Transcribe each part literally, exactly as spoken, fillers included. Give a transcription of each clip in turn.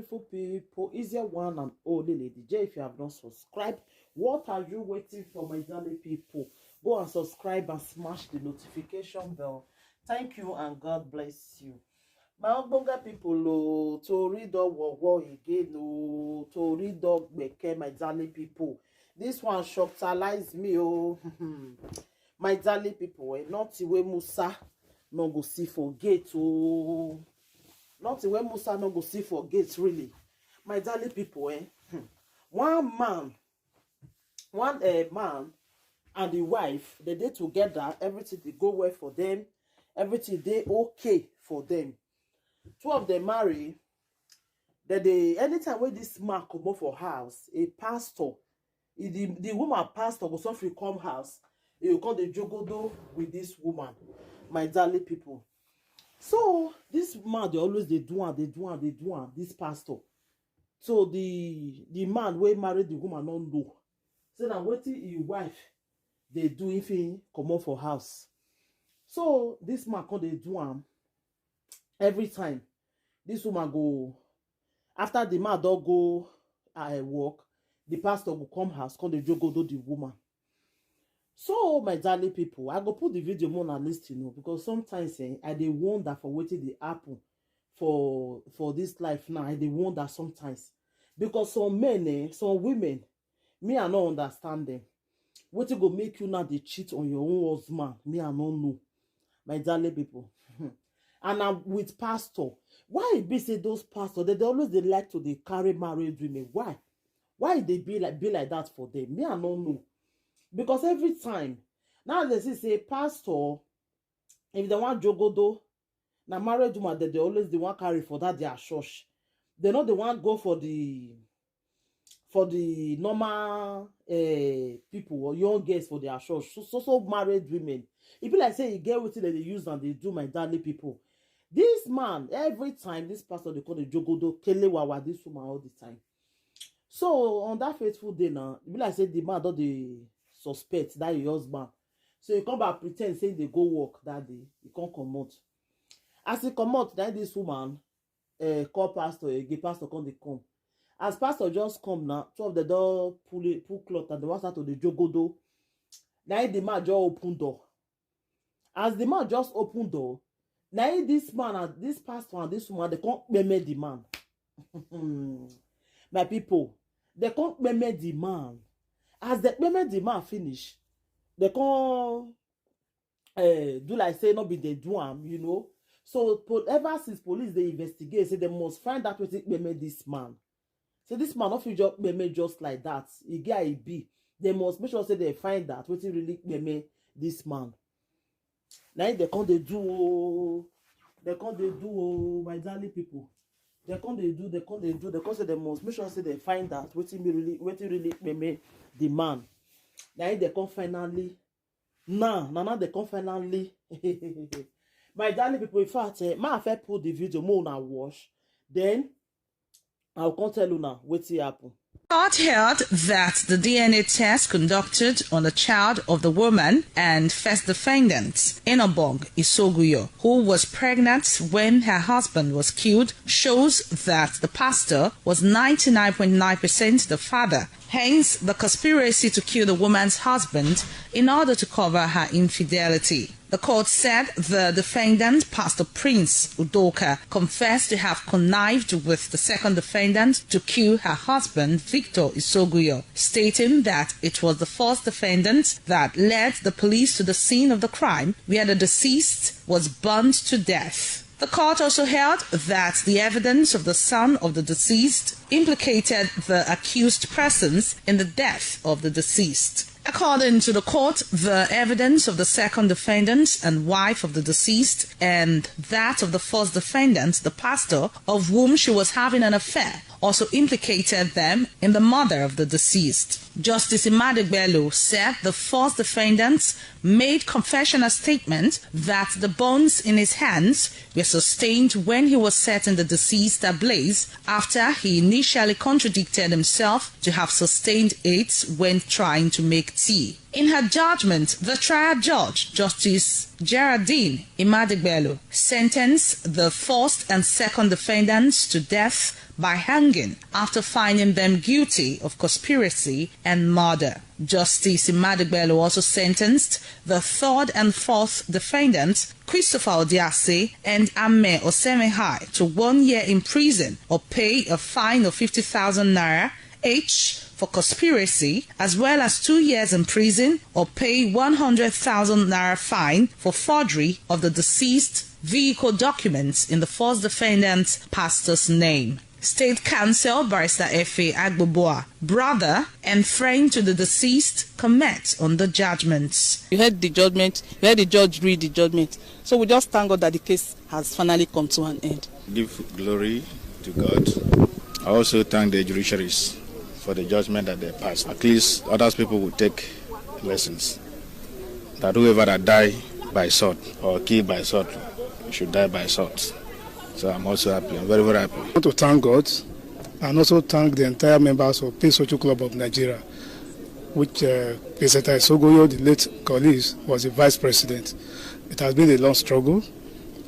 beautiful people, easier one and only Lady J. If you have not subscribed, what are you waiting for, my darling people? Go and subscribe and smash the notification bell. Thank you and God bless you. My ogbonge people, oh, tori don wowo again, oh, tori don gbeke, my darling people. This one shocktalize me, oh. My darling people, eh, nothing wey Musa no go see for gate, oh. Nothing wey Musa no go see for gate, really. My darling people, eh, hmm. One man, one, eh, man and the wife, they dey together, everything dey go well for them, everything dey okay for them. Two of them marry, that they, anytime when this man comot for house, a pastor, e, the, the woman pastor go suffer come house, e go come dey jogodo with this woman, my darling people. So this man dey always dey do am, dey do am, dey do am, this pastor. So the, the man wey marry the woman no know say na wetin him wife dey do if he comot for house. So this man come dey do am every time. This woman go, after the man don go, uh, work, the pastor go come house, come dey jogodo the woman. So, my darling people, I go put the video more on list, you know, because sometimes, eh, I dey wonder for wetin dey happen for, for this life now. I dey wonder sometimes. Because some men, eh, some women, me, I no understand them. Wetin go make you now dey cheat on your own husband? Me, I no know. My darling people. And I'm with pastor. Why e be say those pastors, they, they always, they like to dey carry married women? Why? Why e dey be like, be like that for them? Me, I no know. Because every time, now they see say pastor, if they want jogodo, na married woman that they always, they want carry for that their church. They know they want go for the, for the normal, eh, people or young girls for their church. So, so, so married women. E be like say e get wetin dem dey use and dey do, my darling people. This man, every time this pastor dey call the jogodo, kele wawa this woman all the time. So on that faithful day now, e be like say the man don dey suspect that him husband. So he come back pretend say he dey go work that day. He come comot. As he comot, that this woman, eh, call pastor again. Pastor come dey come. As pastor just come now, two of them don pull it, pull cloth, and they want start to dey jogodo. Na him the man just open door. As the man just open door, na him this man and this pastor and this woman, they come kpeme the man. My people, they come kpeme the man. As they kpeme the man finish, they come, eh, do like say no be they do am, you know. So po-, ever since police dey investigate, say they must find out wetin kpeme this man. Say this man no fit just kpeme just like that. E get how e be. They must make sure say they find out wetin really kpeme this man. Na him they come dey do, oh. They come dey do, oh, my darling people. They come dey do, they come dey do, they come say they must make sure say they find out wetin be really, wetin really kpeme the man. Na him they come finally, now, na now they come finally. My darling people, in fact, eh, ma, I fit put the video, mo una watch. Then I'll come tell una wetin happen. Court held that the D N A test conducted on the child of the woman and first defendant, Inobong Isoguyo, who was pregnant when her husband was killed, shows that the pastor was ninety-nine point nine percent the father. Hence, the conspiracy to kill the woman's husband in order to cover her infidelity. The court said the defendant, Pastor Prince Udoka, confessed to have connived with the second defendant to kill her husband, Victor Isoguyo, stating that it was the first defendant that led the police to the scene of the crime, where the deceased was burned to death. The court also held that the evidence of the son of the deceased implicated the accused persons in the death of the deceased. According to the court, the evidence of the second defendant and wife of the deceased and that of the first defendant, the pastor, of whom she was having an affair, also implicated them in the murder of the deceased. Justice Imadegbelo said the first defendant made confessional statement that the burns in his hands were sustained when he was setting the deceased ablaze after he initially contradicted himself to have sustained it when trying to make tea. In her judgment, the trial judge, Justice Geraldine Imadigbelu, sentenced the first and second defendants to death by hanging after finding them guilty of conspiracy and murder. Justice Imadigbelu also sentenced the third and fourth defendants, Christopher Odiase and Ame Osemehai, to one year in prison or pay a fine of fifty thousand naira each for conspiracy, as well as two years in prison or pay one hundred thousand naira fine for forgery of the deceased vehicle documents in the first defendant's pastor's name. State Counsel Barrister Efe Agboboa, brother and friend to the deceased, comment on the judgments. You heard the judgment, you heard the judge read the judgment. So we just thank God that the case has finally come to an end. Give glory to God. I also thank the judiciaries for the judgment that they passed. At least others people will take lessons. That whoever that die by sword or killed by sword should die by sword. So I'm also happy. I'm very, very happy. I want to thank God and also thank the entire members of Peace Social Club of Nigeria, which uh, Peseta Isogoyo, the late colleague, was the vice president. It has been a long struggle,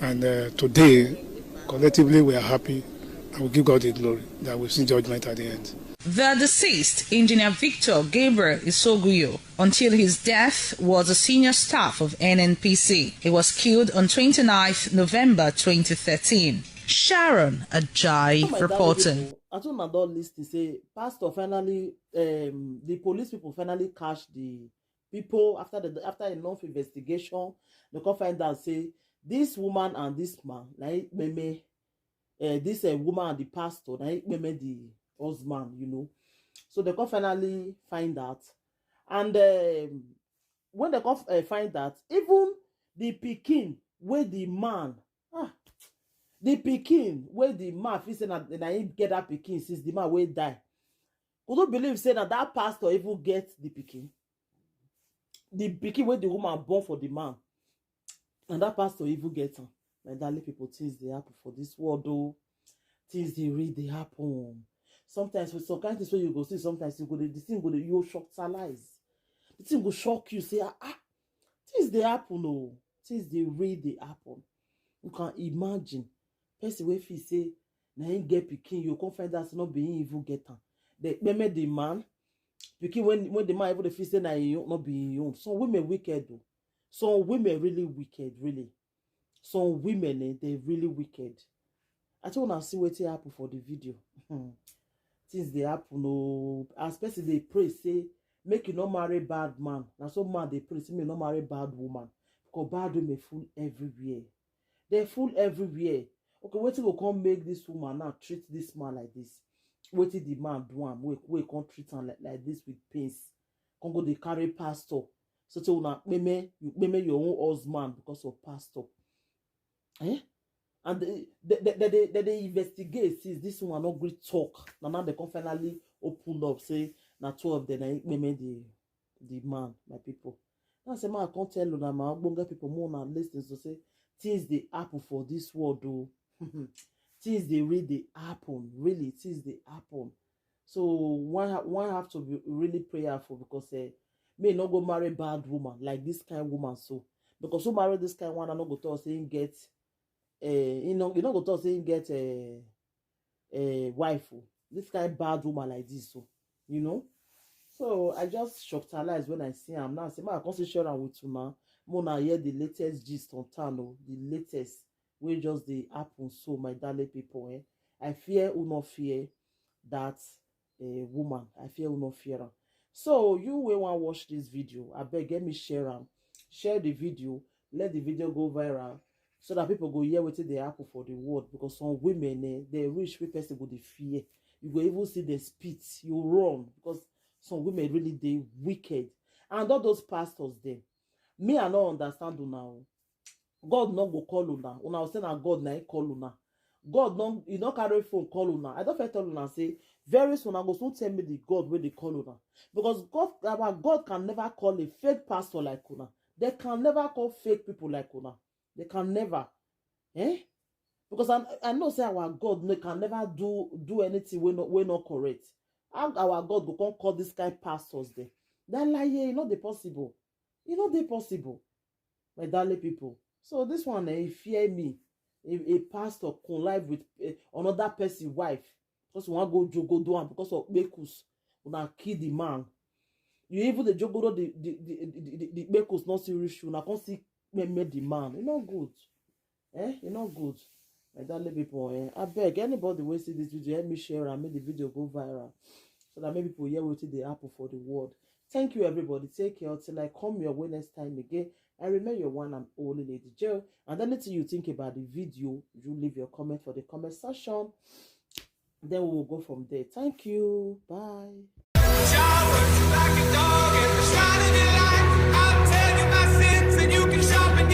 and uh, today, collectively, we are happy, and we give God the glory that we've seen judgment at the end. The deceased, Engineer Victor Gabriel Isoguyo, until his death, was a senior staff of N N P C. He was killed on twenty-ninth November twenty thirteen. Sharon Ajayi reporting. I told my dog listen say pastor finally, um, the police people finally catch the people after the after enough investigation. They come find out say this woman and this man, like meme, uh, this uh, woman and the pastor, like meme the husband, you know. So they come finally find out, and um, when they come uh, find out, even the pikin where the man, ah, the pikin where the man feel say na na him get that pikin since the man wey die. Could you believe say na that pastor even get the pikin? The pikin wey the woman born for the man, and that pastor even get am. My darling people, things dey happen for this world o. Things dey really dey happen. Sometimes with some kind things wey you go see, sometimes you go dey the thing go dey you shocktalize. The thing go shock you say ah ah, things dey happen o. Things dey really dey happen. You can imagine person wey feel say na him get pikin, you come find out say no be him even get am. They kpeme the man, pikin when when the man even dey feel say na him own, no be him own. Some women wicked o. Some women really wicked, really. Some women eh, they really wicked. I told una see wetin happen for the video. Things dey happen o. As person dey pray say make you no marry bad man, na so man dey pray say make you no marry bad woman, because bad women full everywhere. They full everywhere. Okay, wetin go come make this woman now treat this man like this? Wetin the man do am wey wey come treat am like, like this with pains? Come go dey carry pastor. So say una kpeme, you kpeme your own husband because of pastor. Eh? And they they, they, they, they, they investigate since this woman no gree talk. Na now they come finally open up say na two of them na him kpeme the the man, my people. Now say man come tell una my ogbonge people more una listen to say things dey happen for this world o. Things dey really dey happen, really things dey happen. So one ha- one have to be really prayerful because uh, me no go marry bad woman like this kind woman so. Because who marry this kind one, I no go talk say him get uh, you know you no go talk say him get a uh, uh, wife o. This kind bad woman like this so, you know. So I just shocktalize when I see am now. Say my come still share am with una. Mona hear the latest gist on town o, the latest wey just dey happen so, my darling people. Eh? I fear who no fear that uh, woman. I fear who no fear am. So you wey wan watch this video, abeg get me share am. Share the video, let the video go viral so that people go hear wetin dey happen for the world, because some women eh, they reach wey person go dey fear. You go even see the spit, you run because some women really dey wicked. And all those pastors dem, me I no understand una o. God no go call una. Una go say na God na him call una. God no, he no carry phone call una. I don first tell una say very soon I go soon tell me the God wey dey call una, because God, our God can never call a fake pastor like una. They can never call fake people like una. They can never. Eh? Because I, I know say our God no, can never do do anything wey no wey no correct. How our God go come call this kind pastors dem? That lie here, e no dey possible. E no dey possible. My darling people. So this one, eh, e fear me. A, a pastor connive with, eh, another person wife because you wan go jogodo am because of kpekus. Una kill the man. You even dey jogodo the, the, the, the, the, the kpekus, not still reach you. Una come see meme the man. E no good. Eh? E no good. My darling people, eh? Abeg, anybody wey see this video, help me share am, make the video go viral. So that many people hear wetin dey happen for the world. Thank you, everybody. Take care till I come your way next time again. I remain your one and only Lady Joe. And anything you think about the video, you leave your comment for the comment section. Then we will go from there. Thank you. Bye. Jah works like a dog and the shine of your light. I'll tell you my sins and you can